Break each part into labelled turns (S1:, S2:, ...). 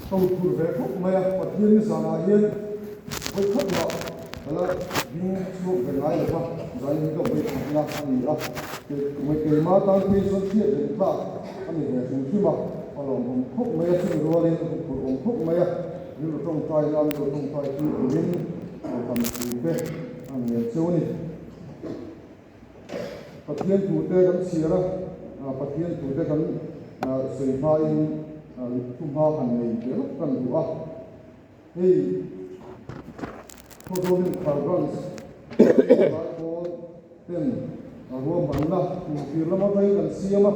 S1: Ka uphur ve khawp mai a, Pathian ni zanah hian vawi khat mah ka la ding chhuak ve ngai lo va, zanin hi ka vawi khatna a ni a, keimah tan phei chuan hriat reng tlak a ni ve hrim hrim a, a lawmawm khawp mai a, chumi rualin a huphurh awm khawp mai a, rilru tawngtai nan rilru tawngtai pui turin kan thute a ngen cheu a ni. Pathian thute kan chhiar a, Pathian thute kan sawi hmain thuhma han nei tel kan duh a. Hei Khawzawl Inkhar Branch Laipawl ten ruahmanna kum tir lama vei kan siam a.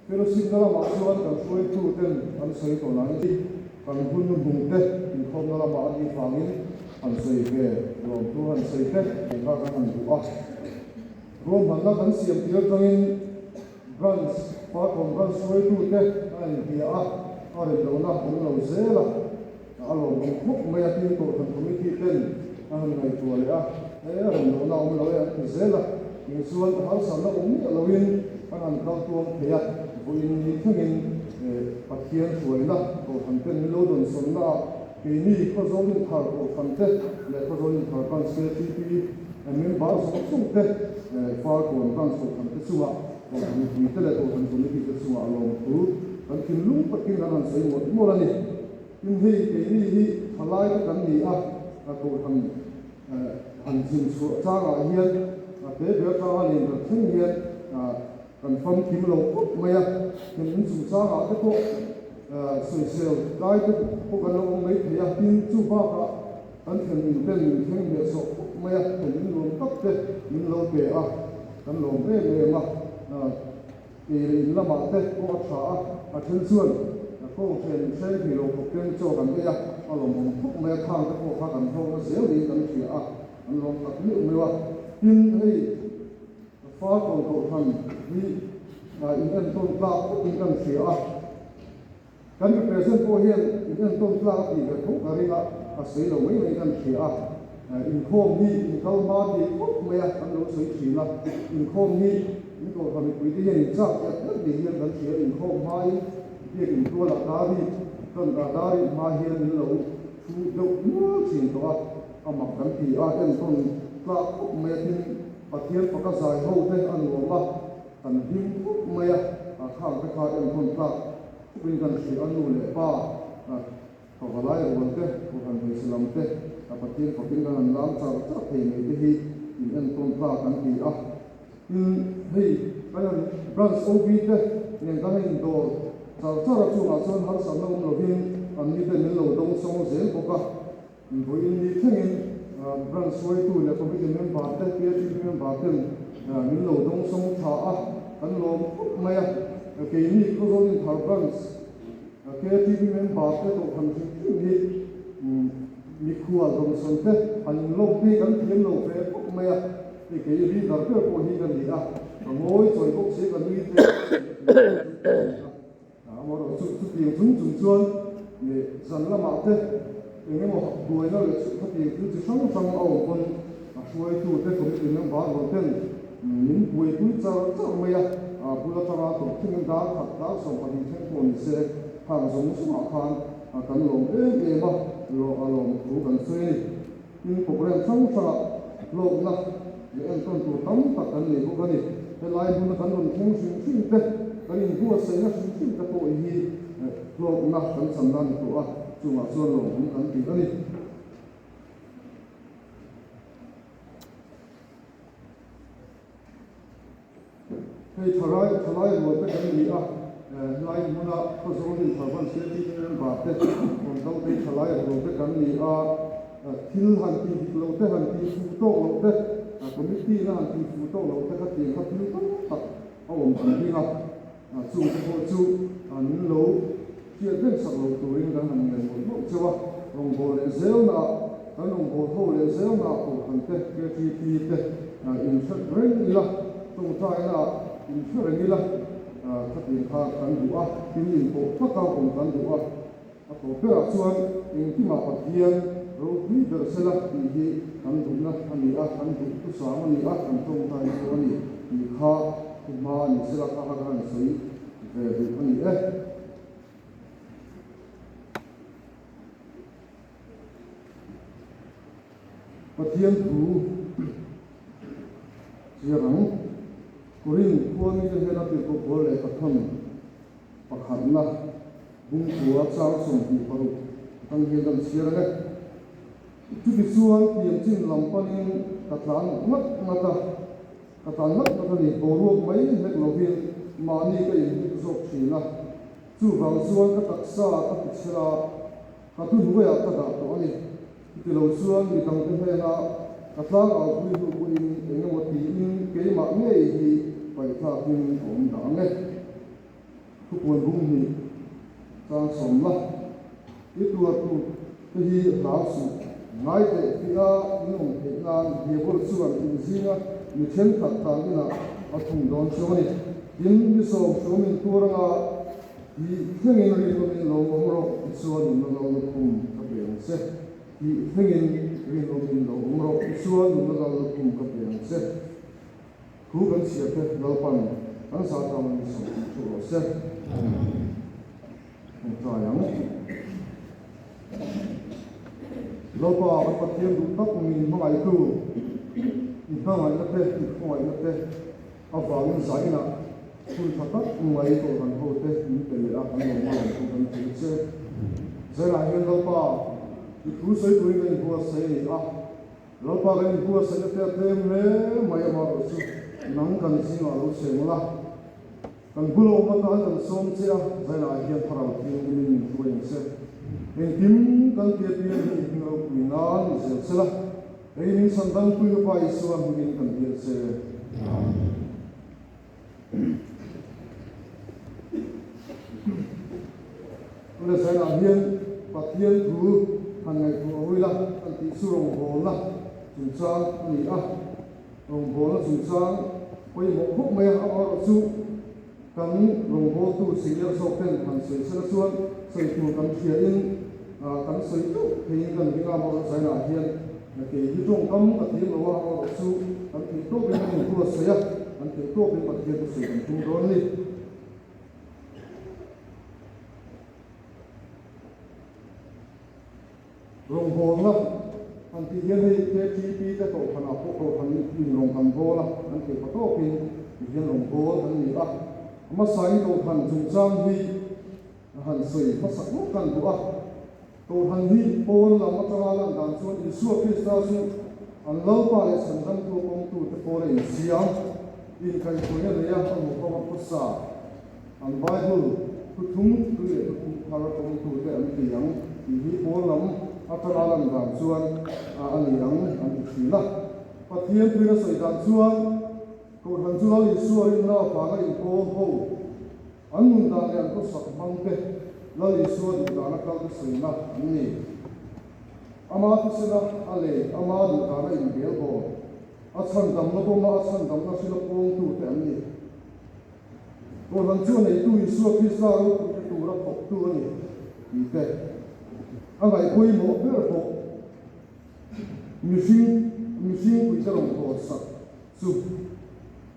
S1: Fellowship na lamah chuan kan hruaitu ten an sawi tawh nain kan hun hnuhnung te inkhawmna lamah a nih vangin han sawi ve lawmtu han sawi te engkha kan han duh a. Ruahmanna kan siam tir atangin Branch, Farkawn Branch hruaitute a inhria a, a rem lohna awm lo zel a, a lawmawm khawp mai a, tin Kohhran Committee ten a han ngaihtuah leh a, he a rem lohna awm lo e an ti zel a, tin chuan harsatna awm miah loin an han kal tuang thei a, vawiin ni thlengin Pathian hruaina Kohhran ten min lo dawnsawnna ah keini Khawzawl Inthar Kohhran te leh Khawzawl Inthar Branch KTP Member zawng zawng te Farkawn Branch Kohhran te chungah Kohhran mipui te leh Kohhran Committee te chungah lawmthu kan thinlung takin kan han sawi mawlh mawlh a ni. Tin hei keini hi thalai te kan ni a, Kohhran han zin chhuah changah hian te ber tanga lian ber thleng hian kan famkim lo khawp mai a, heng in chungchangah te pawh sawisel tlai te pawh kan lo awm mai thei a, tin chu bakah Kan thlen in ten min thleng hmeh sawh khawp mai a, thlen in nuam tak te min lo pe a, kan lawm em em a, ei leh in lamah te pawh a tha a, a then chuan kawng hren hreng thei lo khawp ten chaw kan ei a, a lawmawm khawp mai a, khang te pawh kha kan hlawkna zel niin kan hria a, an lawm tak meuh meuh a, tin hei Farkawn Kohhran hi in entawn tlak khawpin kan hria a. Kan represent pawh hian in entawn tlak a tih ve tho ka ring a, a sawi lo mai mai kan hria a. Inkhawm hi inkal hma thei khawp mai a, kan lo sawi thin a. Inkhawm hi in kohhran mipuite hian in chak et et ni hian kan hria. Inkhawm hmain biak intualah dari tan dari hma hian min lo thu deuh nual thin tawh a, a mak kan ti a, entawn tlak khawp mai a. Tin, Pathian faka zai ho te a nuam a. Kan hlim khawp mai a, a khang te kha enkawn tlak khawpin kan hria a, nu leh pa, pavalai rual te, kohhran hmeichhe lam te, a Pathian fakin kan han lam char char thei mai te hi in enkawn tlak kan ti a. Tin, hei kan han Branch OB te nen kan han indawr char char a, chungah chuan harsatna awm lovin an ni ten min lo dawng sawng zel bawk a. Vawiin ni thlengin Branch hruaitu leh Committee member te, PHP member ten min lo dawngsawng tha a, kan lawm khawp mai a. Keini Khawzawl Inthar Branch KTP member te Kohhran hrim hrim hi mikhual dawngsawn te han inlawm hi kan thiam lo ve khawp mai a. Hei kei leader ber pawh hi ka ni a, ka ngawi chawi bawk si, ka nui tlem a. Amaherawh chu chutiang chung chung chuan leh zan lamah te eng emaw buaina leh khatiang thil chi hrang hrang a awm pawn a hruaitute committee member rual ten min buaipui char char mai a, a bul atanga tawp thlengin dar khat dar 12 thleng pawh ni se khang zawng zawngah khan kan lawm em em a, a lawm thu kan sawi a ni. Tin, programme hrang hrangah hlawkna leh entawn tur tam tak kan nei bawk a ni. Helai hmuna kan rawn thleng hrim hrim te, kan inbuatsaihna hrim hrim te pawh hi hlawkna kan channa a ni tawh a, chungah chuan lawmawm kan ti a ni. Hei thalai thalai rual te kan ni a, helai hmuna Khawzawl Inthar Sialti member te rawn kal phei thalai rual te kan ni a, thil han tih dik loh te han tih fuh tawk loh te, committee na han tih fuh tawk loh te kha tiang kha thil tam tak a awm kan ring a, chung te pawh chu min lo hriat reng sak lo turin kan han ngen mawlh mawlh cheu a, rawngbâwl leh zelnaah kan rawngbâwl ho leh zelnaah Kohhran te, KTP te inhre reng ila, tawngtainaah inhre reng ila, khatiang kha kan duh a, tin inpawh taka awm kan duh a, a tawp berah chuan engkimah Pathian ropui ber sela tih hi kan duhna a ni a, kan duh thusam a ni a, kan tawngtaina pawh a ni tih kha thu hma a ni sela kha kha kan han sawi ve duh a ni e. Pathian thu chiar ang. Korin khua mite hian a tirhkoh pawl leh pathawn pakhatna bungkua chang 26 atang hian kan chhiar ang e. Chutichuan tiamchin lam panin ka tlan ngat ngat a. Ka tan ngat ngat a ni, boruak mai hlek lovin mahni ka inhnek zawk thin a, chuvang chuan ka taksa ka ti chher a, ka thuhnuaiah ka dah tawh a ni. Chuti lo chuan mi dangte hnena ka tlang au pui hnu pawhin eng emaw tiin keimah ngei hi paihthlakin ka awm dah ang e. Thupuan bung hnih chang sawm la, I tuar tur te hi hlau suh. Ngai teh tih a in awm theih nan Diabol chuan in zinga mi thenkhat tan inah a thung dawn chu a ni. Tin, mi sawm hruam in tuar anga tih thlengin rinawmin lo awm rawh tichuan nunna lal lukhum ka pe ang che. Tih thlengin rinawmin lo awm rawh tichuan nunna lal lukhum ka pe ang che. Thu kan chhiar te Lalpan kan zah tang in sawm tih thu rawh se. Tawngtai ang. Lalpa kan Pathian duh tak min hmangaihtu, i hmangaihna te, i khawngaihna te avangin zainah hun tha tak mai Kohhran ho te min pe leh a, kan lo hmalawm thu kan thei che. Zainah hian Lalpa i thu sawi turin kan inbuatsaih a ni a. Lalpa kan inbuatsaihna te a tlem hle mai amaherawh chu nang kan zingah lo cheng la, kan bul awm atan kan sawm che a, zainah hian thlarau thianghlimin min hruai ang che. Engkim kan tia pian hi hming ropui nan i zel che la, hei min chhan dangpui Lapa Isua hmingin kan biak che. Amen. Tuna zainah hian Pathian thu han ngaihtuah a ila an tih chu rawngbawlna chungchang a ni a, rawngbawlna chungchang pawimawh khawp mai a, amaherawh chu kan rawngbawltu senior zawk ten han sawi sela chuan sawi tur kan hriain kan sawi deuh theiin kan ring a, amaherawh zainah hian Kei hi tawngkam ka thiam lo a, amaherawh chu kan theih tawkin kan intu a sawi a, kan theih tawkin Pathian chu sawi kan tum dawn a ni. Rawngbawlna han tih hian hei KTP te kohhranah pawh kohhran in rawng kan bawl a, kan theih pa tawkin ti hian rawngbâwl kan ni a. A hmasain kohhran chungchang hi a han sawi hmasak ngawt kan duh a. Kohhran hi pawn lam atanga lan dan chuan Isua Krista chu an Lalpa leh Chhandamtu a pawmtute pawla insiam, inkaihhruaina neia a hmu ho a khawsa. An Bible thuthung tui leh thuthung thar pawmtute an ti ang tih hi pawn lam atanga lan dan chuan a ni ang an ti thin a. Pathian tuina sawi dan chuan Kohhran chu Lal Isua rinna avanga inpawl ho An nun dan leh an khawsak hmang te Lal Isua duh dana kal te sawina an ni. Ama thisena a lei, ama duh dana inbel bawl, a chhandamna pawma a chhandamna hrila pawngtu te an ni. Kohhran chu a neitu Isua Krista ropuina tura thawktu a ni tih te a ngaihpawimawh ber pawh mihring mihringpuite rawn tawrhsak Chu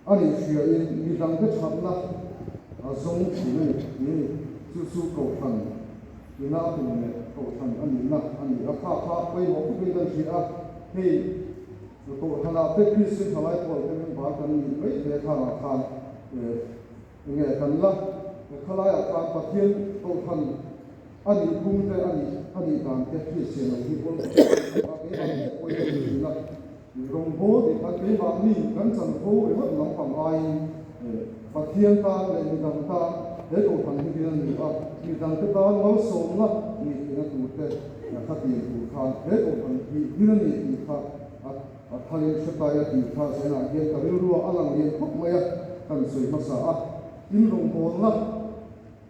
S1: a nih hriain mi dangte thatna a zawng thin a ni tih a ni. Chu chu Kohhran ina a tum leh Kohhran a nihna a ni a. Kha kha pawimawh khawpin kan hria a, hei Kohhranah te Kristian thalai pawl te member kan nih mai thei a khangah khan enge kan la khalaiah khan Pathian Kohhran a nih phung te a nih a nih dan te hriatchian lo hi pawl a keimah ngei pawhin ka ti thin a. Rawngbâwl tih kha keimahni kan chanvo ringawt lampang aiin Pathian tân leh midang tân he kohhran hi hian a ni a, midangte tân malsawmna nih theihna turte kha tiang tur khan he kohhran hi hmin a ni tih kha a tharin hre ta ila tih kha zainah hian ka rilrua a lang lian khawp mai a, kan sawi hmasa a. Tin, rawngbâwlna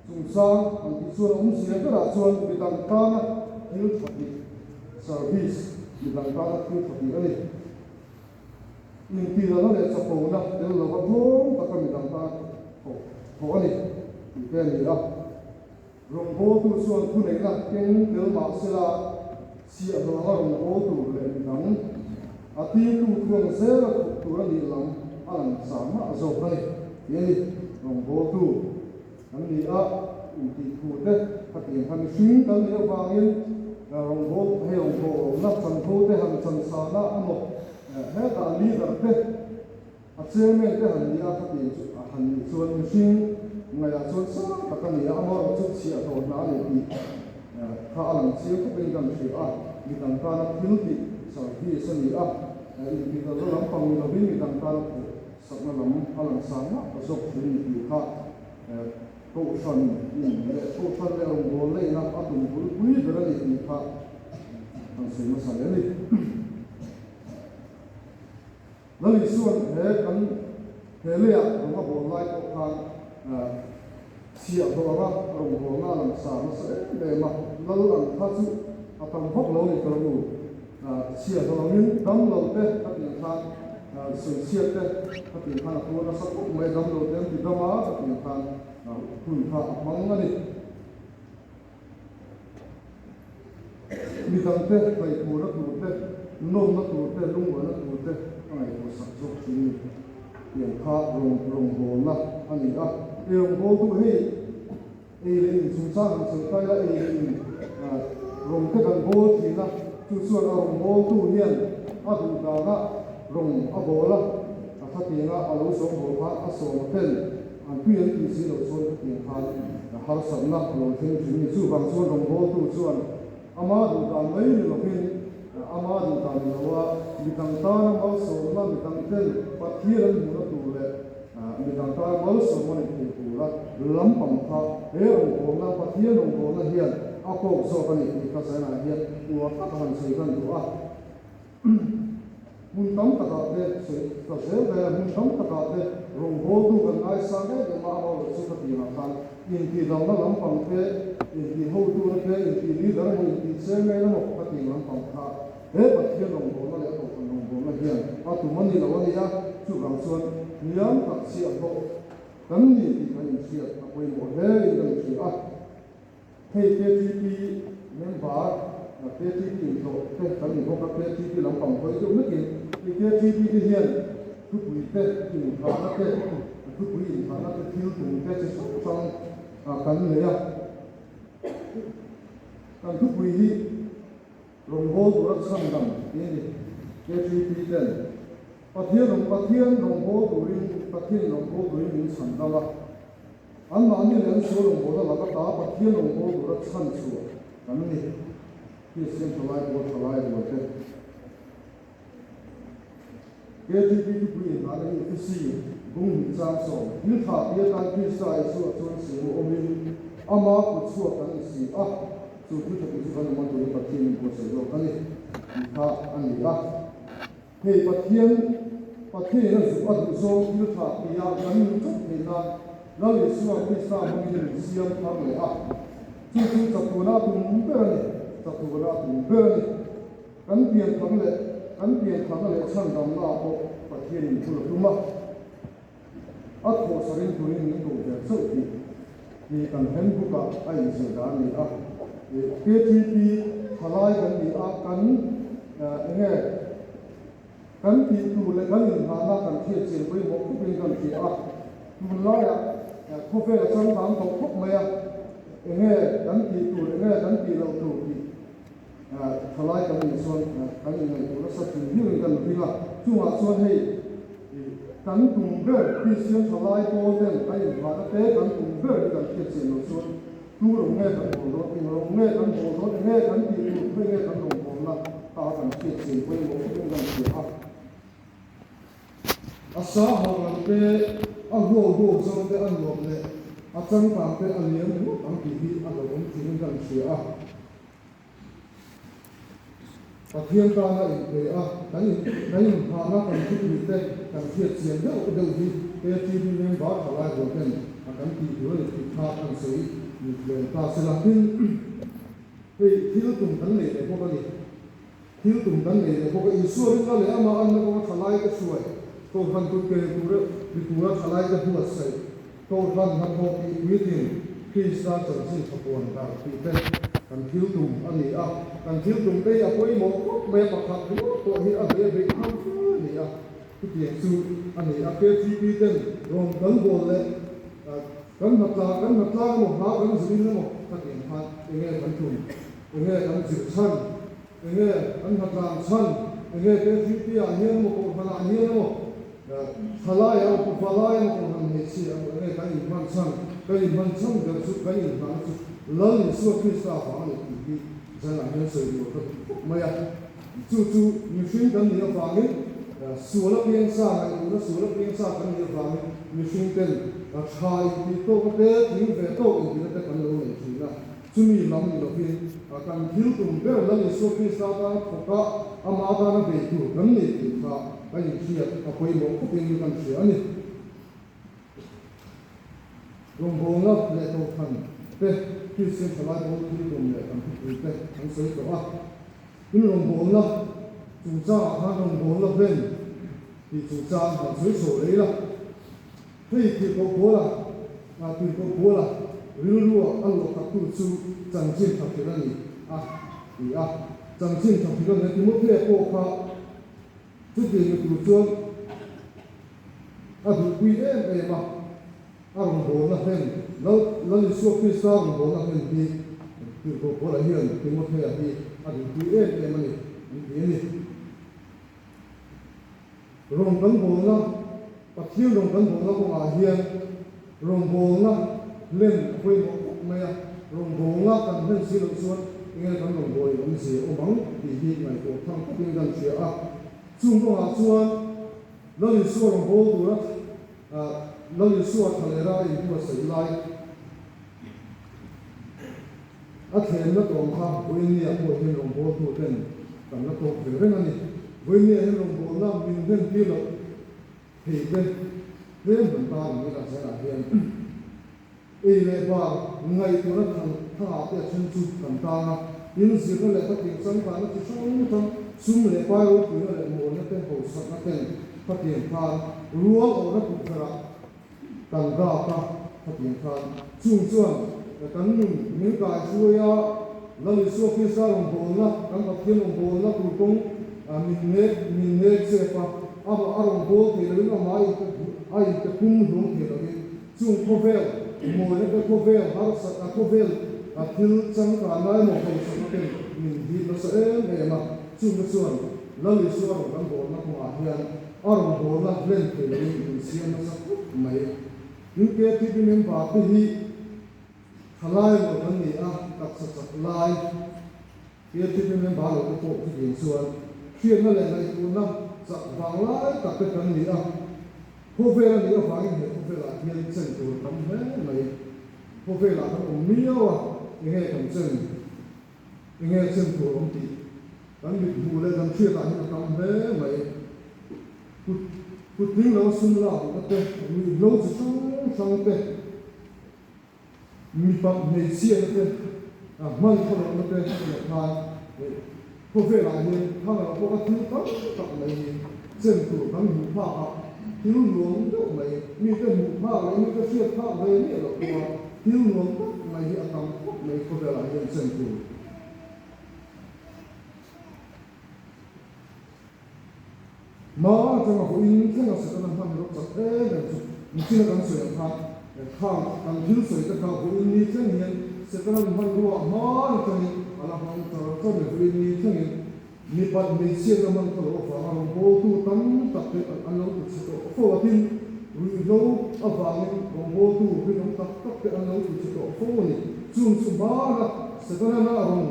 S1: chungchang han tih chuan awmzia berah chuan midang tana thil tha tih, service, midang tana thil tha tih a ni. Intilana leh chapona tel lova tlawm taka midang tana thawh thawh a ni tih te a ni a. Rawngbawltu chuan thuneihna keng tel mah sela chhiahhlawh anga rawngbâwl tur leh midang a tirtu thuang zela thawk tur a nih lam a lang char mah zawk a ni tih a ni. Rawngbawltu kan ni a intih thu te khatiang kha mihring kan nih avangin rawngbâwl hei rawngbâwl awmna chanvo te han chansana amaw hetah leader te A chairman te han ni a, khatiang chu a han nih chuan mihring ngaihah chuan sang tak a ni a, amaherawh chu chhiah hlawh hna a ni tih kha a lang chiang khawpin kan hria a, midang tana thil tih service a ni a, intihdalna lampang ni lovin midang tana thawh sakna lam a lang sang mah zawk thin a ni tih kha Kohhran in leh Kohhran leh rawngbâwl neihna a tum bulpui ber a ni tih kha kan sawi hmasa leh a ni. Lal Isua'n he kan he leiah rawng a bawl lai pawh khan Chhiahhlawh anga rawngbawlna a langsar nasa em em a, lal ang kha chu a tam vak lo a ni ka ru. Chhiahhlawh angin damlo te ka tih khan sawichhiat te ka tih khan a tuar nasa khawp mai a, damlo te an ti dam a ka tih khan hun kha a hmang a ni. Midangte ngaihtuahna tur te, nawmna tur te, lungngaihna tur te a ngaihtuah sak zawk thin a ni. Tiang kha rawn rawngbawlna a ni a. Ei rawngbawltu hei ei leh in chungchang han sawi ta ila, ei leh in rawng te kan bawl thin a, chu chuan a rawngbawltu hian a duh danah rawng a bawl a, a khatianga a lo sawngbawl khan a sawm a tel. An tui an tih si loh chuan khatiang khan harsatna a lo thleng thin ni. Chuvang chuan rawngbawltu chuan ama duh dan mai ni lovin ama duh dan ni loa midang tana malsawmna, midang ten Pathian an hmuhna tur leh midang tana malsawm a ni thei tura lampang kha he rawngbawlna, Pathian rawngbawlna hian a kawk zawk a ni tih kha Zainah hian uar tak a han sawi hlan duh a. Hmun tam takah te sawi ta zel daih a, hmun tam takah te rawngbawltu kan ngaisang em em a, amaherawhchu chu ka tirah khan intihdalna lampang te, intihhotuna te, intih leader emaw, intih chairman emaw ka tih lampang kha he Pathian rawngbawlna leh a kohhran rawngbawlna hian a tum a ni lo a nia, chuvang chuan hniam tak chiah hlawh kan ni tih kan inhriat a pawimawh hle in ka inhria a. Hei KTP member, KTP inhlawh te kan ni bawk a, KTP lampang hawi deuh hlekin i KTP te hian thupui te inthahna te, thupui inthahna te thil tum te chi hrang hrang kan nei a. Kan thupui hi rawngbâwl tura chhandam tih a ni. KTP ten Pathian rawng Pathian rawngbâwl turin Pathian rawngbâwl turin min chhandam a. Anmahni leh an sual rawngbawlna laka ta Pathian rawngbâwl tura chhan chhuah kan ni. Kristian thalai pawl thalai rual te. KTP thupui inhlahna hi Efesi bung hnih chang sawm thil tha ti atan Krista Isua chuan siam a awmin ama kut chhuak kan ni si a, chu thil tha tih chu kan awm a turin Pathian in buatsaih lawk a ni tih kha a ni a. Hei Pathian, Pathian a zuk a duh zawng thil tha tia kan nun chauh theih nan Lal Isua Krista hmangin min siam thar leh a. Chu chu chatuana tum ber a ni, chatuana tum ber a ni. Kan pian thar leh kan pian tharna leh chhandamna ah pawh Pathianin thul a tum a. A thawhsarin turin min duh ve chauh tih hi kan handbook ah a inzir dan a ni a. KTP thalai kan ni a, kan enge kan tih tur leh kan inhahna kan hriat chian pawimawh khawpin kan hria a. Tunlaiah khawvel a changkang tawh khawp mai a, enge kan tih tur enge kan tih loh tur tih Thalai kan nih chuan kan inngaihtuah nasa thin hirin kan ring a, chungah chuan hei kan tum ber Kristian thalai pawl ten kan inhahna te kan tum ber hi kan hriat chian loh chuan tu rawng nge kan bawl dawn, eng rawng nge kan bawl dawn, eng nge kan tih tur, khawi nge kan rawngbawlna kha kan hriat chian pawimawh khawpin kan hria a. A sa hawran te, a huau huau zawng te a nuam leh a changkang te a liam ringawt ang tih hi a hlauhawm thin in kan hria a. Pathian tana inpe a, kan in kan inhahna kan thupui te kan hriat chian deuh deuh hi KTV member thalai rual ten a kan tih tur a ni tih kha kan sawi lem ta se la. Tin, hei thil tum kan nei leh bawk a ni. Thil tum kan nei leh bawk a, Isua rinna leh amah anna kawnga thalai te hruai, Kohhran tut ke tura ti tura thalai te buatsaih, Kohhran hnathawh tih puitling, Krista chanchin thapuan dar tih te kan thil tum a ni a. Kan thil tum te hi a pawimawh khawp mai a, pakhat ringawt pawh hi a bei a beih tham fur a ni a, chutiang chu a ni a. KTP ten rawn kan bawl leh kan hnatlang kan hnatlang emaw hla kan zilin emaw khatiang khan enge kan tum, enge kan zir chhan, Enge an hnatlang chhan? Enge KTP ah hian emaw Kohhran ah hian emaw thalai ah emaw valai emaw Kohhran hmeichhia emaw enge kan inhman chhan? Kan inhman chhan ber chu kan inhlan chu Lal Isua Krista vang a ni tih hi zanah hian sawi duh ka duh khawp mai a. Chu chu mihring kan nih avangin sual a piangsa ngaihtuhna sual a piangsa kan nih avangin mihring ten tha intih tawkna te tling ve tawk intihna te kan lo nei thin a. Chumi lam ni lovin kan thil tum ber Lal Isua Krista tana thawk a, ama tana bei tur kan nei tih kha kan inhriat a pawimawh khawpin kan hria a ni. Rawngbawlna leh kohhran te Kristian thalai pawl thil tum leh kan thupui te an sawi tawh a. Tin rawngbawlna chungchangah khan rawngbawlna hlen tih chungchang han sawi chho leh ila. Hei tirhkoh Paula, tirhkoh Paula rilrua a luah khattu chu chanchin tha hrilh a ni a ti a. Chanchin tha hrilh a ni a, Timothea pawh kha chutiang ni tur chuan a duhpui em em a. A rawngbawlna hlen, Lal Lal Isua Krista rawngbawlna hlen hi tirhkoh Paula hian Timothea hi a duhpui em em a ni an ti a ni. Rawng kan bawlna, Pathian rawng kan bawlna kawngah hian rawngbawlna hlen a pawimawh khawp mai a, rawngbawlna kan hlen si loh chuan enge kan rawngbawlin awmzia awm ang tih hi ngaihtuah thang khawpin kan hria a. Chung kawngah chuan Lal Isua rawngbâwl tura Lal Isua thalera a inbuatsaih lai a thlenna tawng kha Vawinia pawh hian rawngbawltu ten kan la tawk ve reng a ni. Vawinia hian rawngbawlna min hlen tir loh thei te tlem han tar ang ila zelah hian ei leh bar ngaihtuahna thang thangah te a then chu kan tang a, tin zirna leh khatiang changkanna chi hrang hrang sum leh pai ropuina leh mawlna te hausakna ten khatiang khan rual awhna tukverhah Kan dak a, khatiang khan chung chuan kan nun min kai hruai a, Lal Isua Krista rawngbawlna, kan Pathian rawngbawlna tur kawng min nek min nek chep a, amah a rawngbâwl thei loin amah a inte a inte pum hlum thei loin chung khawvel mawina te khawvel harsatna khawvel thil changkanna emaw hausakna ten min hip nasa em em a, chungte chuan Lal Isua rawn kan bawlna kawngah hian A rawngbawlna hlen thei loin min siam nasa khawp mai. Tin KTP member te hi thalai lo kan ni a, taksa chak lai KTP member lo te pawh chutiang chuan hriatna leh ngaihtuahna chak vang lai tak te kan ni a. Khawvel a nih avangin he khawvelah hian chen tur a tam hle mai. Khawvelah kan awm miau a, enge kan chen? Enge chen tur awm tih kan mit hmuh leh kan hriatah hian a tam hle mai. Kut kut tling lo sum lak duhna te, ruihhlo chi hrang hrang te, mipat hmeichhiatna te, hman khawlohna te leh khan khawvelah hian thanglo pawh a thil tam tak mai hi chen tur kan hmuh phak a, thil nuam deuh mai, mite hmuh phak leh mite hriat phak ve miah loh pawha thil nuam tak mai hi a tam khawp mai khawvelah hian chen tur. Hma atanga vawiin thleng a Setana hman rawh chak em em chu nichina kan sawi ang khan khang kan thil sawi te kha vawiin ni thleng hian Setana'n hmanrua hma atangin a la hmang char char mai vawiin ni thlengin mipat hmeichhiatna hman kha lo avanga rawngbawltu tam tak te an lo ti chhe tawh fo a tin ruihhlo avangin rawngbawltu rinawm tak tak te an lo ti chhe tawh fo a ni. Chung chu hmana Setana'n a rawn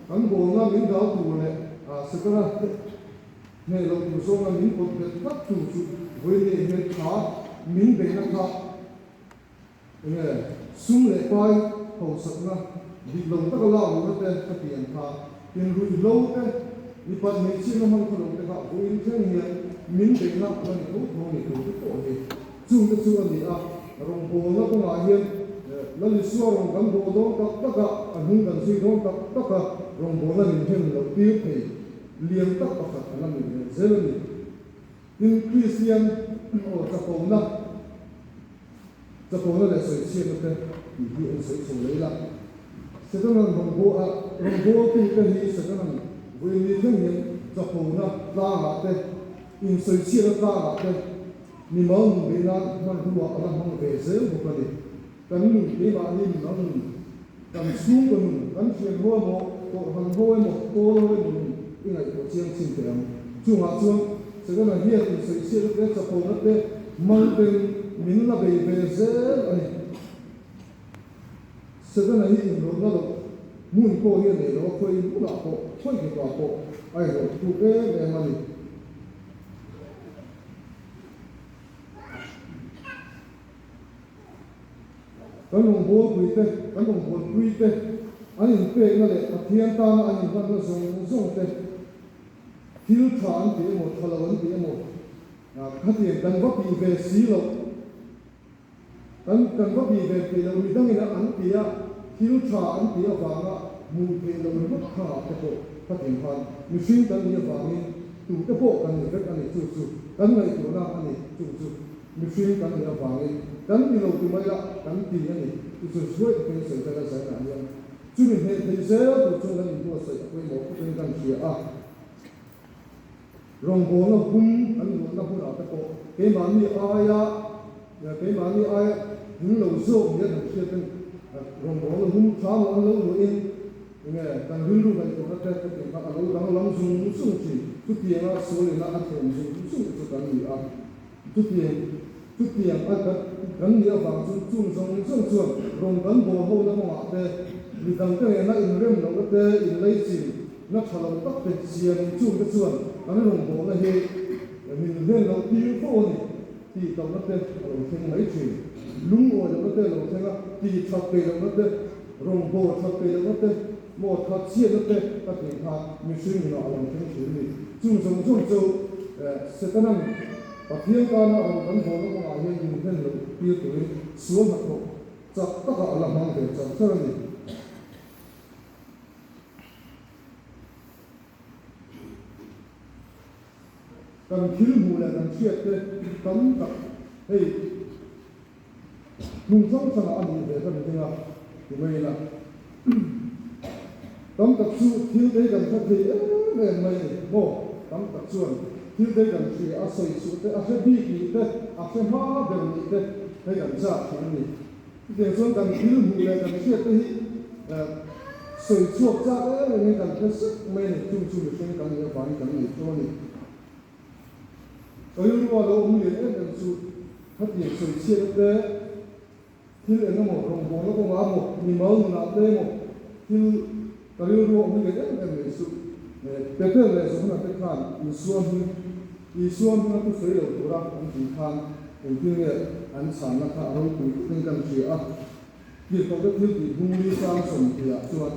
S1: kan bawlna min dal tur leh Setana Hneh loh tur zawnga min pawt bet tlat tu chu vawiin hian kha min beihna kha enge sum leh pai hausakna dik lo taka lak luhna te ka ti ang kha tin ruihhlo te mipat hmeichhiatna hman kha lo te kha vawiin thleng hian min beihna a la ni tho tho ni tur te pawh hi chung te chu a ni a rawngbawlna kawngah hian Lal Isua rawn kan bawl dawn tak tak a a hnung kan zui dawn tak tak a rawngbawlna min hlen loh tir thei. Lian tak pakhat a la ni ve zel a ni. Tin, Kristian aw chapona, chapona leh sawichhiatna te tih hi an sawi chho leh ila. Setanan rawngbâwl a, rawngbâwltute hi Setanan vawiin ni thleng hian chapona tlângah te, insawichhiatna tlângah te mimal nun beih nan hmanrua a la hmang ve zel bawk a ni. Kan nun, keimahni mimal nun, kan chhungkaw nun, kan thian ho emaw, kohhran ho emaw, pawl ho emaw nun i ngaihtuah chiang chin teh ang. Chungah chuan Setana hian insawichhiatna te, chapona te hmang ten min la bei ve zel a ni. Setana hi inrawlhna loh hmun pawh hi a nei lo a, khawi hmunah pawh, khawi kipah pawh a inrawlh thuk em em a ni. Kan rawngbawlpui te, kan rawngbawlpui te, an inpekna leh Pathian tana an inhlanna zawng zawng te, thil tha an ti emaw, tha lo an ti emaw, khatiang kan va tih ve si loh. Kan kan va tih ve theih loh midangin a an ti a, thil tha an tih avanga hmuh theih loh ringawt kha ah te pawh khatiang khan mihring kan nih avangin tute pawh kan ni vek a ni, chu chu kan ngaihtuahna a ni, chung chu mihring kan nih avangin kan ti lo ti mai a kan ti a ni, chu chu zuai takin sawi vel a zainah hian chumi hneh theih zel tur chuan kan inbuatsaih a pawimawh khawpin kan hria a. Rawngbawlna hum kan luahna hunah te pawh keimahni aia keimahni aia hung lo zawk nia kan hriat ten rawngbawlna hum tha maw an lo luahin enge kan rilru ngaihtuahna te ka tih kha a lo danglam zung zung thin. Chutianga sualina a thlem zung zung chu kan ni a. Chutiang chutiang a kan kan nih avang chu chung zawng zawng chuan rawn kan bawl hona kawngah te, midangte nena inrem lohna te, inleichin na tha lo tak te siamin chungte chuan kan rawn bawlna hi min hlen loh tir fo a ni tih lohna te a lo thleng mai thin. Lungawi lohna te a lo thleng a, tih that peih lohna te, rawn bawl that peih lohna te, maw that chhiatna te ka tih kha mihring nunah a lo thleng thin a ni. Chung zawng zawng chu Setana'n Pathian tana rawn kan bawlna kawngah hian min hlen loh tir turin sual hnathawh chak takah a la hmang ve char char a ni. Kan thil hmuh leh kan hriat te tam tak hei hmun hrang hrangah a nih ve ka ni ding a, ti mai ila. Tam tak chu thil te hi kan hre thei em em mai a ni maw? Tam tak chuan thil te hi kan hria a, sawi suh te, a hre bik nih te, a hre hma ber nih te hei kan chak thin a ni. Chutiang chuan kan thil hmuh leh kan hriat te hi sawi chhuak chak em em in kan hre sek mai a ni. Chung chu mihring kan nih avangin kan nei tho a ni. Ka rilrua lo awm lian em em chu khatiang sawi chhiatna te, thil eng emaw rawngbawlna kawngah emaw, mimal nunah te emaw thil ka rilrua awm lian em em mai chu Peter leh Johana te khan Isua hming Isua hminga thu sawi lo tura an tih khan engtin nge an chhanna kha a ropui takin kan hria a. Tirhkohte thil tih hmung li sang sawmhnih ah chuan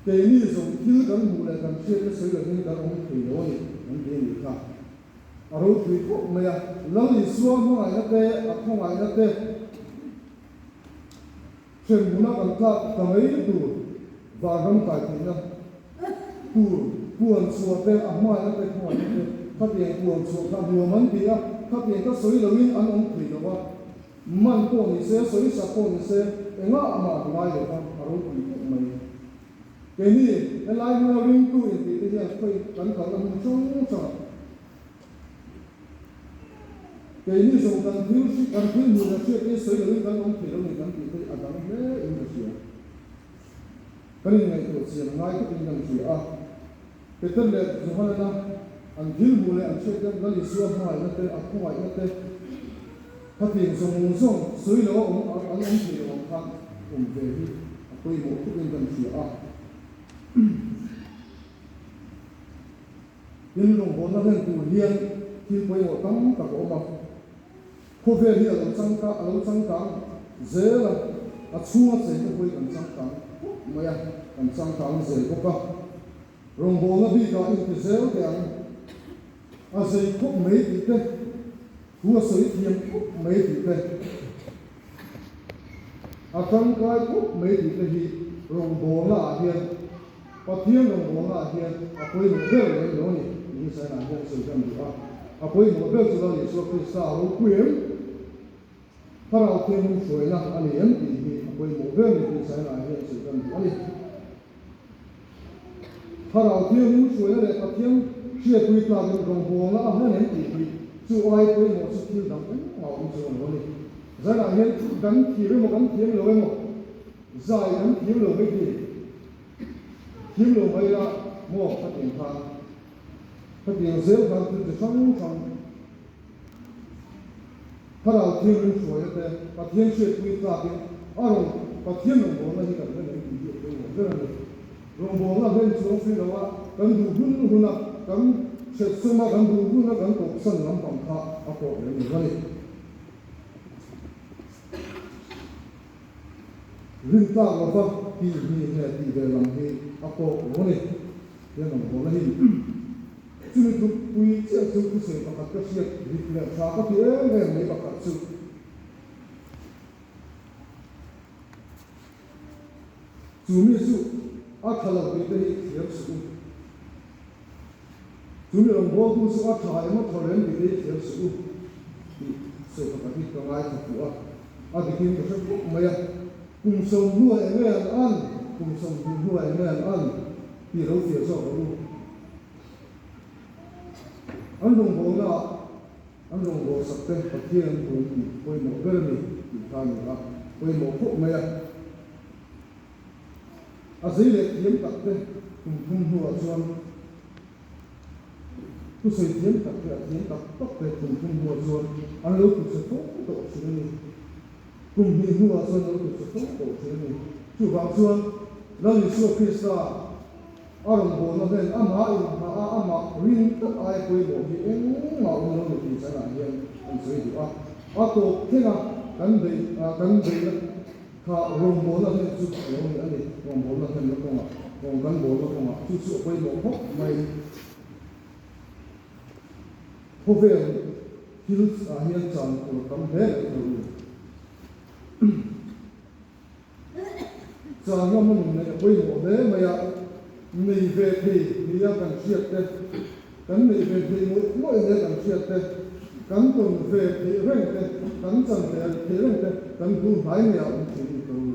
S1: keini zawng thil kan hmuh leh kan hriatte sawi lovin kan awm thei lo a ni an ti a nih kha. A ropui khawp mai a, Lal Isua hmangaihna te, a khawngaihna te hremhmuna kan tlak ta mai tur vanram kai theihna tur puan chhuah te, a hmangaihna te, khawngaihna te khatiang puan chhuah kha nuam an ti a, khatiang ka sawi loin an awm thei lo a. Man pawh ni se, sawisa pawh ni se, engah mah an ngai lo va, a ropui khawp mai. Keini helai hmuna ringtu intih te hian khawi kan kalna hmun hrang hrangah keini zawng kan thil kan thil hmuh leh hriat hi sawi loin kan awm thei lo ni kan tih te hi a dang hle in ka hria. Kan inngaihtuah chian ngai khawpin kan hria a. Peter leh Johana an thil hmuh leh an hriat te, Lal Isua hmangaihna te, a khawngaihna te, khatiang zawng zawng sawi lo a awm an awm thei lo ang khan awm ve hi a pawimawh khawpin kan hria a. Tin, rawngbawlna hlen tur hian thil pawimawh tam tak a awm a. Khawvel hi a lo changka a lo changkang zel a, a chhunga chengte pawhin kan changkang khawp mai a, kan changkang zel bawk a. Rawngbawlna bikah inti zel teh ang, a zei khawp mai tih te, thu a sawi thiam khawp mai tih te, a tangkai khawp mai tih te hi rawngbawlna ah hian Pathian rawngbawlna ah hian a pawimawh ber lem lo a ni tih hi Saina hian sawi kan duh a. A pawimawh ber chu Lal Isua Krista a ropui em? Thlarau Thianghlim hruaina a ni em tih hi a pawimawh ber ni tih Saina hian sawi kan duh a ni. Thlarau Thianghlim hruaina leh Pathian hriatpui tlakin rawngbawlna a hman em tih hi chu ai pawimawh chu thil dang engmah awm chuang lo a ni. Saina hian kan thiam emaw kan thiam lo emaw zai kan thiam lo mai tih Thil lo mai la maw ka tih khan khatiang zel khan thil chi hrang hrang Thlarau Thianghlim hruaina te Pathian hriatpui tlakin a rawn Pathian rawngbawlna hi kan hlen em tih hi a pawimawh ber a ni. Rawngbawlna hlen chuang si lo a kan duh hun huna kan hriatsawm a kan duh huna kan tawpsan lampang kha a pawh lem lo a ni. Rin tlak lova tih hni nge tih ve lam hi a tawk lo a ni. Hian ang bawlna hi chumi tluk pui chiah chu thusawi pakhat ka hriat dik leh tha ka ti em em mai pakhat chu. Chu mi chu a tha lo tih te hi thiam suh u. Chu mi rawngbawltu chu a tha emaw tha reng tih te hi thiam suh u tih sawi pakhat hi ka ngaithla fuh a, a dikin ka hre khawp mai a. Kum sawmhnuah eng nge an an, kum 20 hnuah eng nge an an tih lo fiah zawk ang u. An rawngbawlnaah an rawngbawlsak te Pathian an huam tih pawimawh ber a ni tih kha a ni a, pawimawh khawp mai a. A zei leh thiam tak te kum thum hnuah chuan thusawi thiam tak te a thiam tak tak te kum thum hnuah chuan an lo tuchhe fo tawh thin a ni. Kum hnih hnuah chuan an lo tuchhe fo tawh thin a ni. Chuvang chuan Lal Isua Krista a rawn bawlna hnen amah inhah a, amah rin tak aia pawimawh hi engmah awm lo ni tih chanah hian an sawi duh a. A tawp thleng a kan beih kan beihna Kha rawngbawlna hnen chu a lo ni a ni, rawngbawlna hnen la kawngah, rawng kan bawlna kawngah chu chu a pawimawh khawp mai. Khawvel thil ah hian chan tur a tam hle mai tho u. Chan ngam a nun neih a pawimawh hle mai a, nei ve thei nia kan hriat te, Kan neih ve theih ngawih ngawih hle kan hriat te, kan tawn ve theih reng te, kan chan ve theih reng te kan bul hnai mai ah awm thin i tawng.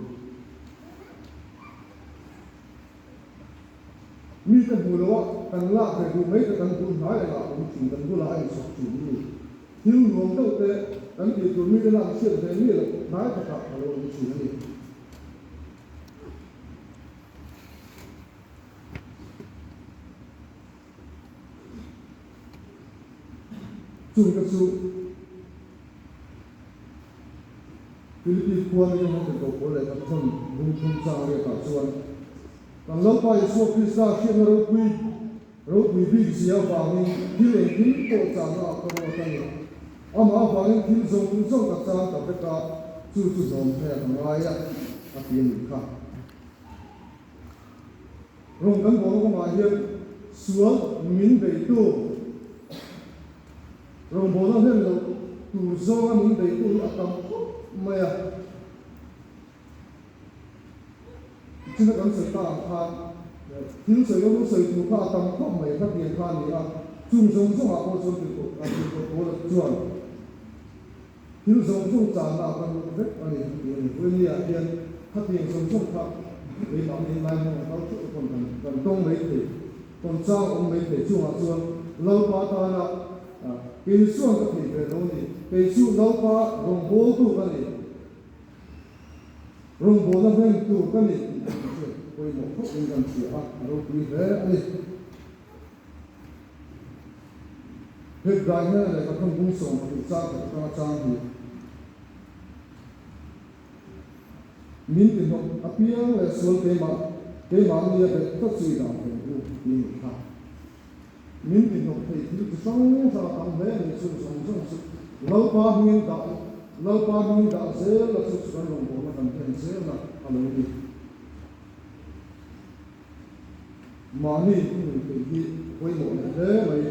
S1: Mite hmuh loh a kan lak ve duh mai te kan bul hnai engah awm thin, kan bulah a inchhawk thin i ni. Thil nuam deuh te kan tih tur mite lak hriat ve mi loh hnai takah a lo awm thin a ni. Chung te chu Philippi khua mi ho te tawh pawl leh kan thawn bung thum chang riakah chuan kan Lalpa Isua Krista hriatna ropui ropui bik zia avangin thil engkim pawh chahna ah ka ruat a ni. Amah avangin thil zawng zawng ka chang ta vek a, chu chu zawm hmel a ngai a, a ti a nih kha. Rawng kan bawlna kawngah hian sual min beitu, rawngbawlna hlen loh tur zawnga min beitu hi a tam khawp mai a. China kan sawi ta ang khan thil sawi rawng sawi tur kha a tam khawp mai kha tiang kha a ni a, chung zawng zawngah pawh chuan tirhkoh Paula chuan Thil zawng zawng chahna a kan lut vek a ni ti a ni. Vawinia hian khatiang zawng zawng kha keimahni lai hmang a kal theuh pawn kan kan tawng mai thei, tawn chang awm mai thei. Chungah chuan Lalpa tana kei chuan ka thei ve lo a ni, kei chu Lalpa rawngbawltu ka ni, rawngbawlna hmeng tur ka ni tih kan hriat pawimawh khawp in kan hria a, a ropui hle a ni. Hebrai hian lehkha thawn bung 12 chang khat atanga chang hi min ti hnawk apiang leh sual keimah keimah nia bet tlat chu i dah ve u ti a nih kha. Min ti hnawk thei thil chi hrang hrang a tam hle a ni chung zawng zawng chu Lalpa hmingin dah Lalpa hmingin dah zel la chu chu kan rawngbawlna kan hlen zelna a lo ni. Mahni i nun theih hi a pawimawh leh hle mai.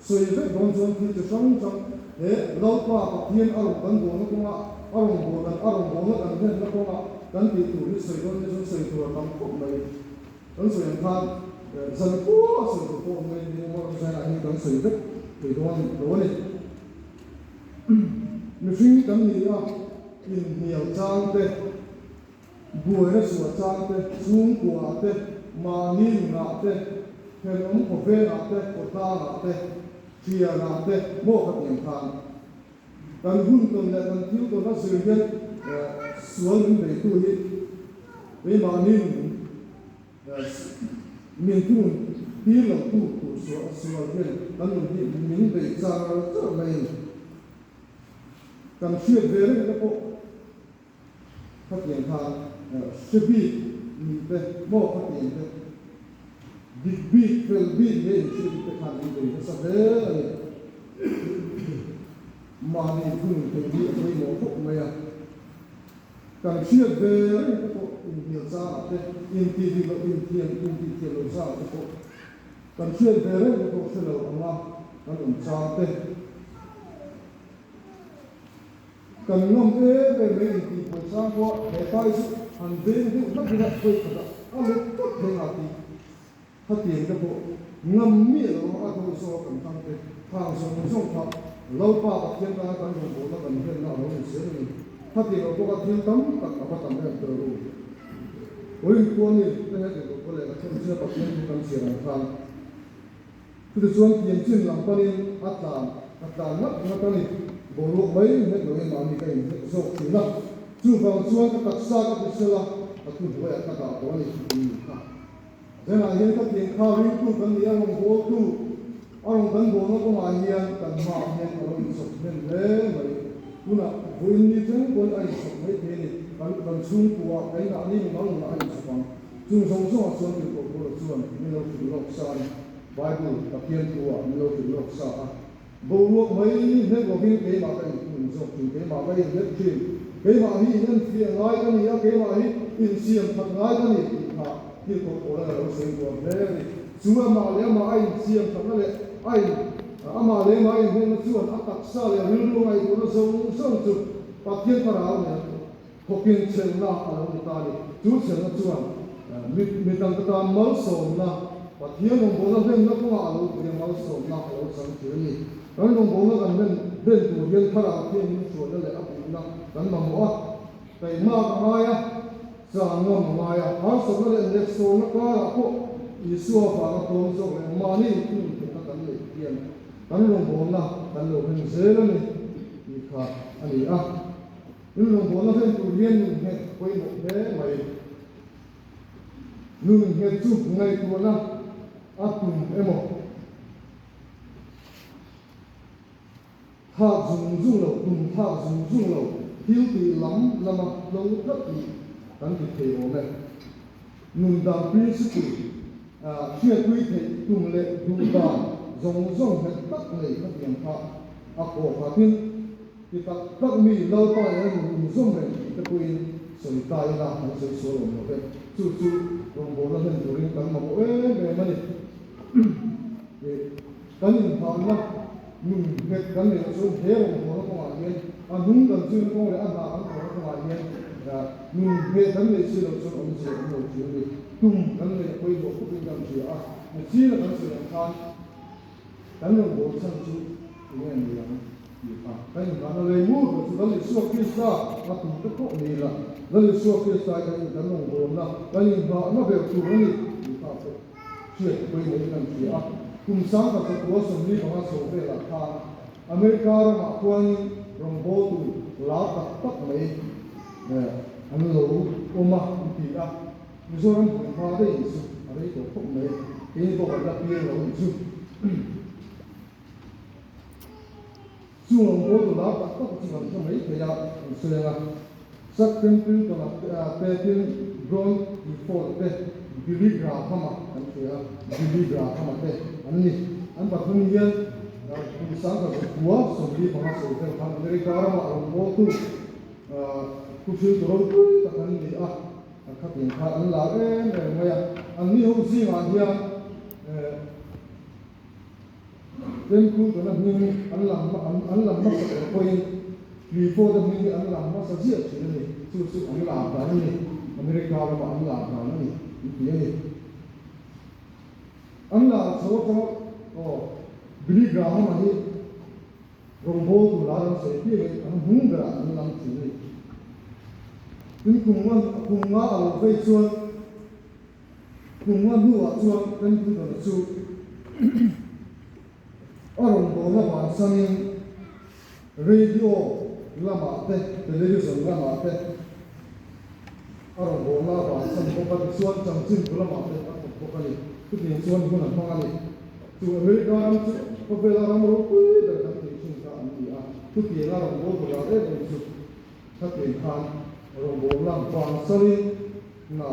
S1: Sawi vek dawn chuan thil chi hrang hrang he Lalpa Pathian a rawn kan bawlna kawnga a rawn bawl kan a rawn bawlna kan hlenna kawnga kan tih tur hi sawi dawn te chuan sawi tur a tam khawp mai. Kan sawi ang khan zan khua a sawi tur pawh awm mai ni awm a zainah hian kan sawi vek thei dawn lo a ni. Mihring kan ni a inhnial chang te. Buaina chhuah chang te, chhungkuaah te, mahni nunah te, thenawm khawvengah te, khawtlangah te, thianah te maw ka ti ang khan kan hun tawn leh kan thil tawn a zir hian sual min beitu hi keimahni nun min thunun tir lo tu tur sual hian kan nun hi min bei char char mai a ni. Kan hriat ve reng te pawh. Khatiang khan hre bik nih te maw khatiang te dik bik fel bik nge inhriat te khan min bei nasa hle a ni. Mahni thunun thei hi a pawimawh khawp mai a. Kan hriat ve reng te pawh inhnial changah te, intih dik loh inthiam intih thiam loh changah te pawh kan hriat ve reng te pawh hre lo anga kan awm chang te. Kan ngam em em mai intih buai chang pawh he pai chu han veng deuh hlak ila khawi khatah. A let tawp thei nga tih khatiang te pawh ngam miah lo a dawi zawk a kan thang te khang zawng zawng kha Lalpa Pathian tana kan rawngbawlna kan hlenna a lo ni zel a ni. Khatiang lo bawka thil tam tak a va tam em tawh ru. Korin khua mi te he tirhkoh khaw leh ka thlen chin a Pathian thu kan chhiar ang khan chutichuan pian chin lam panin a tlan a tlan ngat ngat a ni. Boruak mai nghet loin mahni ka inhnek zawk thin a, chuvang chuan ka taksa ka ti sel a, ka thu hnuaiah ka dah tawh a ni tih ni kha. Zanah hian ka pian kha ringtu kan ni a, rawngbawltu a rawn kan bawlna kawngah hian kan hmaah hian a lo insawp hnem hle mai. Tunah vawiin ni thleng pawn a insawp mai thei a ni, kan kan chhungkuaah kan inah ni mimal nunah a insawp ang. Chung zawng zawngah chuan tirhkoh Paula chuan min lo hrilh lawk sa a ni, Bible, Pathian thu-ah min lo hrilh lawk sa a. Boruak mai hlek lovin keimah ka inkhung zawk thin, keimah ka inhlek thin. Keimah hi inenfiah ngai ka ni a, keimah hi insiam that ngai ka ni tih kha thil kawr pawl a lo sawi kual hle a ni. Chu amah leh amah a insiam thatna leh a in amah leh amah a inhmelna chuan a taksa leh rilru ngaihtuahna zawng zawng chu Pathian thlarau nen thawkin chhelna a lo ni ta a ni. Chu chhelna chuan mi dangte tan malsawmna, Pathian rawngbawlna hlenna kawngah a lo pui a, malsawmna a lo chang thin a ni. Kan rawngbawlna kan hlen hlen tur hian thlarau thianghlim hruaina leh a puihna kan mamawh a, taihmak a ngai a, chan ngam a ngai a, harsatna leh neksawrna karah pawh Isua vanga tlawm zawk leh mahni inthunun theihna kan neih hian kan rawngbawlna kan lo hlen zel a ni tih kha a ni a. In rawngbawlna hlen tur hian nun nghet pawimawh hle mai. Nun nghet chu ngaihtuahna a tum emaw? Thlak zung zung lo, tum thlak zung zung lo, thil tih lam lama hlo tlat tih kan ti thei awm e. Nun dan principle, hriatpui theih tum leh duh dan zawng zawng nghet tak nei khatiang kha a kawh khatin, Ti tak tak mi Lalpa leh a nun inzawm reng tih te pawhin sawi ta ila kan sawi sual awm lo ve. Chu chu rawngbawlna hlen turin kan mamawh em em a ni. Kan inhahna nun nghet kan neih chuan he rawngbawlna kawngah hian a hnung kan zuina kawng leh a hna kan thawhna kawngah hian nun nghet kan neih si loh chuan awmzia awm lo thin a ni. Tum kan neih a pawimawh khawpin kan hria a, michina kan sawi ang khan Kan rawngbâwl chhan chu enge ni ang tih kha kan inhahna lei ngur ber chu Lal Isua Krista a tum te pawh ni ila, Lal Isua Krista hi kan in kan rawngbâwlna, kan inhahna ber tur a ni tih kha pawh hriat pawimawhin kan hria a. Kum sangkhat zakua 45 chho velah khan America ramah khuanin rawngbâwltu lar tak tak mai an lo awm a, an ti a. Mizoram hmunhma daih in chu a rei tawh khawp mai, keini pawh kan la piang lo in chu. Chung ang pawl tu lar tak tak chu kan hre mai thei a, an sawi ang a. Chuck Templeton-a te tin John Clifford te, Billy Graham-a kan hria a, Billy Graham-a te an ni. An pathum hian kum 1945 sawi vel khan America ramah rawngbawltu thuhriltu ropui tak an ni a. A khatin kha an lar em em mai a, an ni ho zingah hian Temple tuna hming an lam an lam hmasa ber pawhin Clifford-a hming hi an lam hmasa ziah thin a ni, chu chu an lar dan a ni, America ramah an lar dan a ni an ti a ni. An lar chho atanga aw Billy Graham-a hi Rawngbâwl tur lar an sawi piangin an hmung berah an lam thin a ni. Tin, kum nga kum nga a lo vei chuan kum nga hnuah chuan Templeton-a chu a rawngbâwlna vansanin radio lamah te, television lamah te a rawngbâwlna a vansan bawk a, tichuan chanchinbu lamah te a thawk bawk a ni. Chutiang chuan hun a hmang a ni. Chu America ram chu khawvela ram ropui ber kan tih thin kha an ni a, chutianga rawngbâwl tur lar em em chu khatiang khan rawngbâwl lam vang sarin hna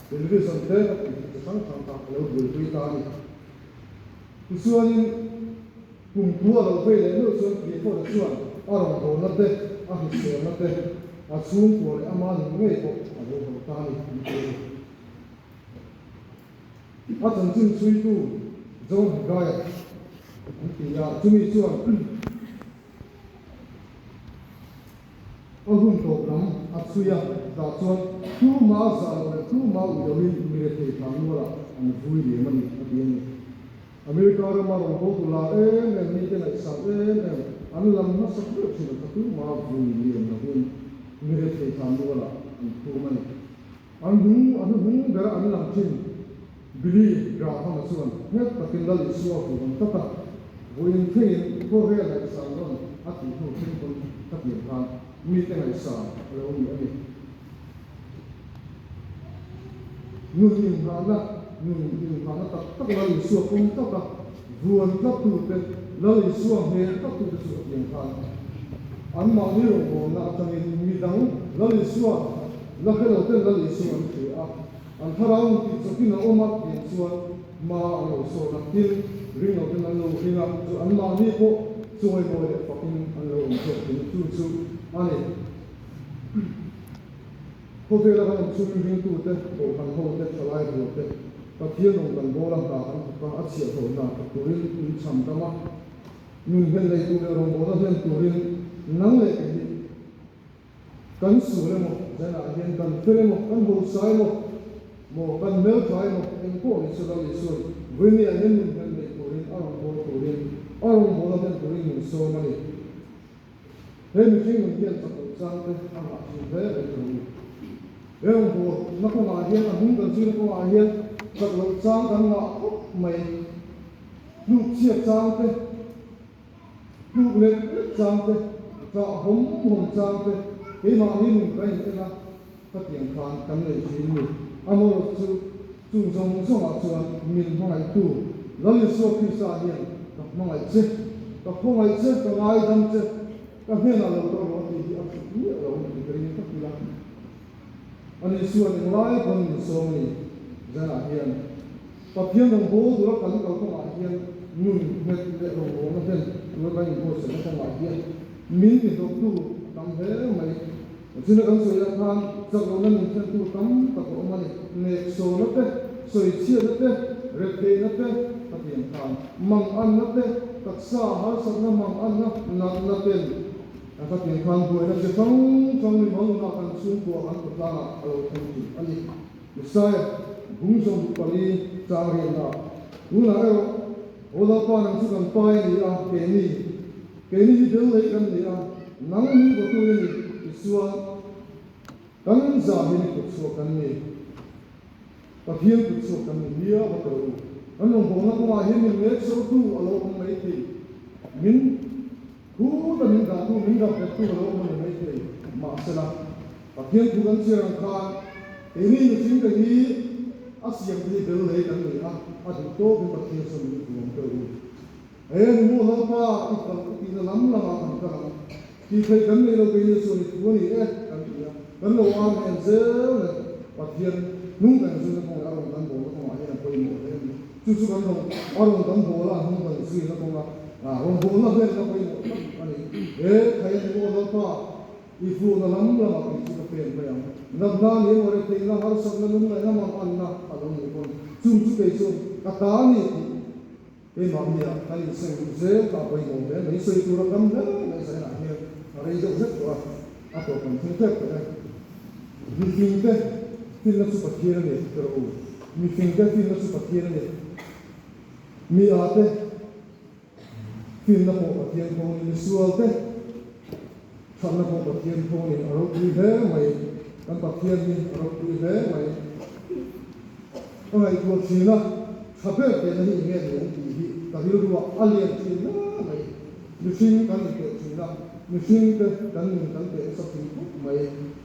S1: television te ka tih theih chi hrang hrang kha a lo buaipui ta a ni. Tichuanin kum thu a lo vei leh meuh chuan Clifford-a chuan a rawngbâwlna te, a hriselna te, a chhungkua leh ama nun ngei pawh a lo haw ta a ni an ti a ni. A chanchin chhuitu John Haggai an ti a, chumi chuan a hun tawp lam a chhui a, tah chuan tu ma zah loh leh tu ma ui loin mi rethei thlanmualah an vui liam a ni, a ti a ni. America rama rawngbawltu lar em em mite ngaihsan em em an lam hmasa ber thin a kha tuma vui liam lovin mi rethei thlanmualah an phum a ni. An hnung a hnuhnung bera an lam thin Billy Graham-a chuan nghet takin Lal Isua vuan tlat a, vawiin thlengin khawvel ngaihsan rawn a tih hnu thleng pawn khatiang khan mite ngaihsan a lo ni a ni. Nun inghahna, nun inghahna tak tak Lal Isua pawm tlat a, vuan tlattute, Lal Isua hmel tlattute chu khatiang khan anmahni rawngbawlna atangin midang Lal Isua La hre lo ten Lal Isua an hria a, an thlarau in tih chawkin a awm a tiang chuan hma an lo sawn a, tin ring lo ten an lo ring a, chu an mahni pawh chawimawi leh fakin an lo awm zawk thin chu chu a ni. Khawvela kan awm chungin ringtute, kohhran hote, thalai rualte Pathian rawn kan bawl a hna kan thawk a, a chhiahhlawh hna thawk turin in cham dam a, nun hlen nei tur leh rawngbawlna hlen turin nang leh kei hi Kan sual emaw, zanah hian kan fel emaw, kan hausa emaw, maw kan hmeltha emaw, eng pawh ni chu Lal Isuan Vawimia hian nun hmel neih turin a rawn bawl turin, a rawn bawl a hlen turin min sawm a ni. He mihring nun hian chak loh chang te a ngah thin hle mai tur a ni. He rawn bawl na kawngah hian, a hnung kan zirna kawngah hian chak loh chang kan ngah khawp mai. Tluk chhiat chang te, Tluk lek lek chang te, ṭah hawm hawm chang te, keimahni nun ka in en a, ka tiang khan kan nei thin ni. Amaherawhchu chu, chung zawng zawngah chuan min hmangaihtu Lal Isua Krista hian ka hmangaih che, ka khawngaih che, ka ngaidam che, ka hnenah lo kal rawh a tih hi a hrut miah lo ni tih ka ring tak ila. Ani chuan englai pawn min sawm a ni. Zanah hian Pathian rawngbâwl tura kan kal kawngah hian nun nghet leh rawngbâwlna hlen tura kan inbuatsaihna kawngah hian min tihlawktu a tam hle mai. China kan sawi ah khan chak lohna min thlentu tam tak a awm a ni. Neksawna te, sawichhiatna te, retheihna te, Pathian khan manganna te, taksa harsatna manganna natna ten a Pathian khan buaina chi hrang hrang mimal nunah kan chhungkua kan khawtlangah a lo thleng thin a ni. Isaiah bung 24 chang riatna tunah erawh Aw Lalpa nang chu kan pai a ni a, keini, keini hi bel lei kan ni a, nang min bawtu i ni, tichuan kan zah hi ni kut chhuak kan ni, Pathian kut chhuak kan ni miau a tawh u. Kan rawngbawlna kawngah hian min mek sotu a lo awm maithei, min Khuta min dahtu, min rapbettu a lo awm a ni maithei. Mahsela, Pathian thu kan chhiar ang khan keini mihring te hi a siam te hi bel lei kan ni a, a duh tawkin Pathian sawn min vuam teuh u. He ni maw Lalpa, i kal i tihna lam lamah kan kal ang. Tih theih kan nei lo keini chuan i thu a ni e kan ti a, kan lo am en zel mai. Pathian hnung kan zuina kawng leh a rawn kan bawlna kawngah hian a pawimawh hle a ni. Chu chu kan rawn a rawn kan bawl a, hnung kan zuina kawnga rawn bawlna hlenna pawimawh tak a ni. He thei a ni maw Lalpa, i fuhna lam lamah kei chu ka pen mai ang. Natna ni emaw retheihna, harsatna, lungngaihna, manganna a lo nih pawn chung chu kei chuan ka ta a ni tih keimahni ah kan inseng duh zel kha a pawimawh hle mai. Sawi tur a tam hle mai zainah hian a rei deuh hlek tawh a, a tawp kan thleng tep tawh e. Mifingte finna chu Pathian a ni tih rawh u. Mifingte finna chu Pathian a ni. Mi ate finna pawh Pathian thawngin, misualte thatna pawh Pathian thawngin a ropui hle mai. Kan Pathian hi a ropui hle mai. Ka ngaihtuah thin a, tha ber tehna hi enge ni ang tih hi ka rilruah a lian thin hle mai. Mihring kan inteh thin a, mihringte kan nun kan teh nasa thin khawp mai.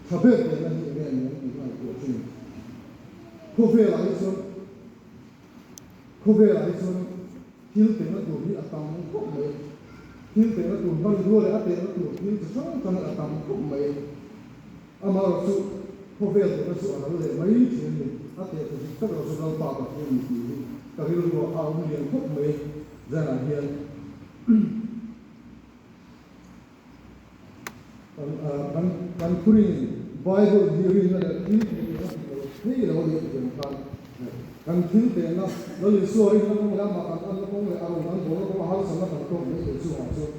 S1: Tha ber tehna hi enge ni ang tih ka ngaihtuah thin. Khawvelah hi chuan Khawvelah hi chuan thil tehna tur hi a tam khawp mai. Thil tehna tur hmanrua leh a tehna tur thil chi hrang hrang hi a tam khawp mai. Amaherawhchu khawvel tehna chu a ral leh mai thin a ni. A tehtu dik tak erawh chu Lalpa Pathian ni tih hi ka rilruah a awm lian khawp mai. Zanah hian Kan kan thurin Bible hi rinna leh thil theihna a tih lo thei lo a ni a ti ang khan kan thil tehna Lal Isua rinna kawng leh amah kan anna kawng leh a rawn kan bawlna kawng a harsatna kan tawk mai thei chungah chuan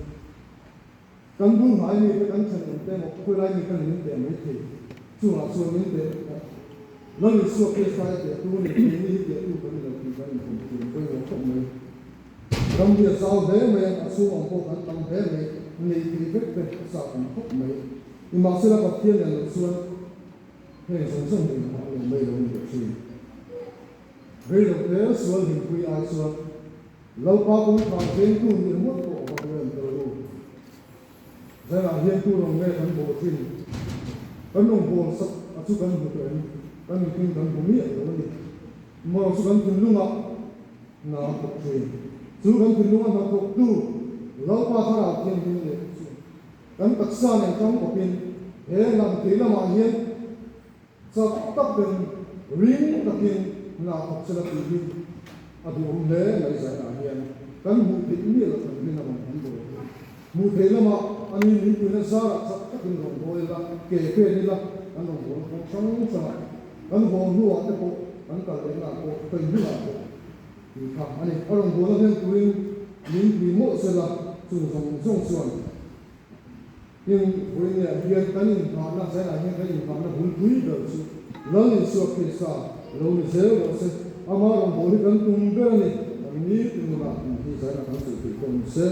S1: kan bul hnai mite kan thenawm te emaw khawilai mi kan min teh mai thei chungah chuan min teh. Lal Isua Krista hi piahtu a ni, keini hi piahtu kan ni lo tih kan inpawm thiam pawimawh khawp mai. Ram hi a zau hle mai a, a chhung awm pawh kan tam hle mai, nei thei vek te a chak awm khawp mai. Nimahsela Pathian nen loh chuan heng zawng zawng hi engmah a lo mai lo a ni ta thin. Rei lo te sual hlimpui ai chuan Lalpa kawngkhar vengtu nih ringawt pawh a va hlu em tel u. Zaiah hian tu rawng nge kan bawh thin? Kan rawn bawl sak a chu kan hmu tawh em? Kan mitin kan hmu miah lo a ni. Maw chu kan thinlungah hna a thawk thin. Chu kan thinlunga hna thawktu Lalpa Thlarau Thianghlim a nih chu kan taksa nen tangkawpin he lam thei lamah hian Chak takin, ring takin hna thawk sela tih hi a duhawm hle mai zainah hian kan hmuh theih miah loh kan rin avang kan dawn hi. Hmuh theih lamah a ni mipui zarah chak takin rawn haw ila, ke pen ila kan rawn haw kawng hrang hrangah kan haw hnuah te pawh kan kal lehna pawh kawi hunah pawh tih kha a ni. A rawn bawlna hlen turin min pui mawlh sela chung zawng zawng chuan Tin, vawiinah hian kan inhahna, zainah hian kan inhahna bulpui ber chu Lal Isua Krista lo ni zel rawh se. Ama rawngbâwl hi kan tum ber a ni. Kan ni tunah tih hi zainah kan sawi theih pawh ni se,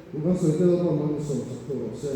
S1: tu kan sawi tel pawh man i sawm chak tawh rawh se.